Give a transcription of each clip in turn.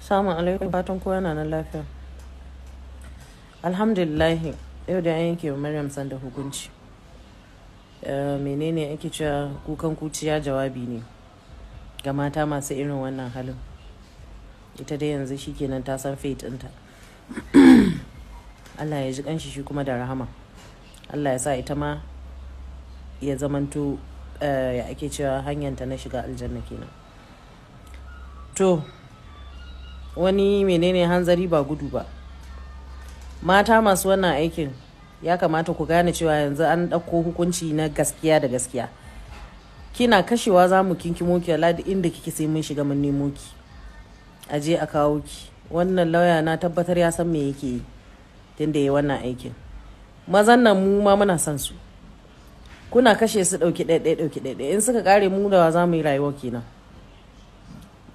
Assalamu alaikum, fatan kowa yana nan lafiya. Alhamdulillahi, yau da an yanke wa Maryam Sanda hukunci. Menene ake cewa, kukan kuciya jawabi ne ga mata masu irin wannan halin. Ita dai yanzu shikenan, ta san fate ɗinta. Allah ya ji kanshi shi kuma da rahama. Allah ya sa ita ma ya zamanto ya ake cewa, hanyanta na shiga aljanna kenan. To, wani menene, hanzari ba gudu ba. Mata masu wannan aikin, ya kamata ku gane cewa yanzu an ɗauko hukunci na gaskiya da gaskiya. Kina kashewa, za mu kinkimo ki. Wala inda kike sai mun shiga mun nemo ki, a je a kawo ki. Wannan lauya na tabbatar ya san me yake yi tunda ya wannan aikin. Mazan nan mu ma muna son su. Kuna kashe su ɗauki ɗaya ɗaya, ɗauki ɗaya ɗaya. In suka kare, mu da za mu yi rayuwa kenan?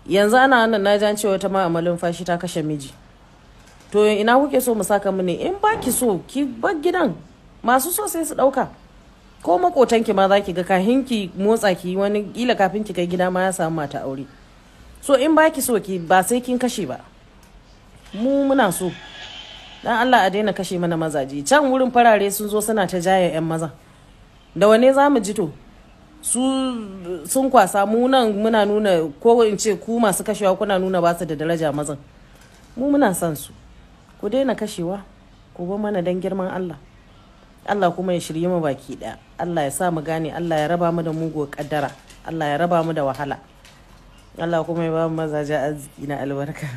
Yanzu ana wannan, na jan cewa wata ma a Malumfashi ta kashe miji. To, ina kuke so mu saka mu ne? In ba ki so, ki bar gidan. Masu so sai su ɗauka. Ko makotanki ma za ki ga kafin ki motsa ki wani kila kafin ki kai gida ma ya samu mata aure. So in ba ki so, ki ba sai kin kashe ba. Mu muna so, dan Allah a daina kashe mana mazaje. Can wurin farare sun zo suna ta jaya yan maza, da wane za mu ji? To, su sun kwasa, mu nan muna nuna, ko in ce ku masu kashewa kuna nuna ba su da daraja mazan. Mu muna son su. Ku daina kashewa, ku bar mana dan girman Allah. Allah kuma ya shirye mu baki daya. Allah ya sa mu gane. Allah ya raba mu da muguwar kaddara. Allah ya raba mu da wahala. Allah kuma ya ba mu mazaje arziki na albarka.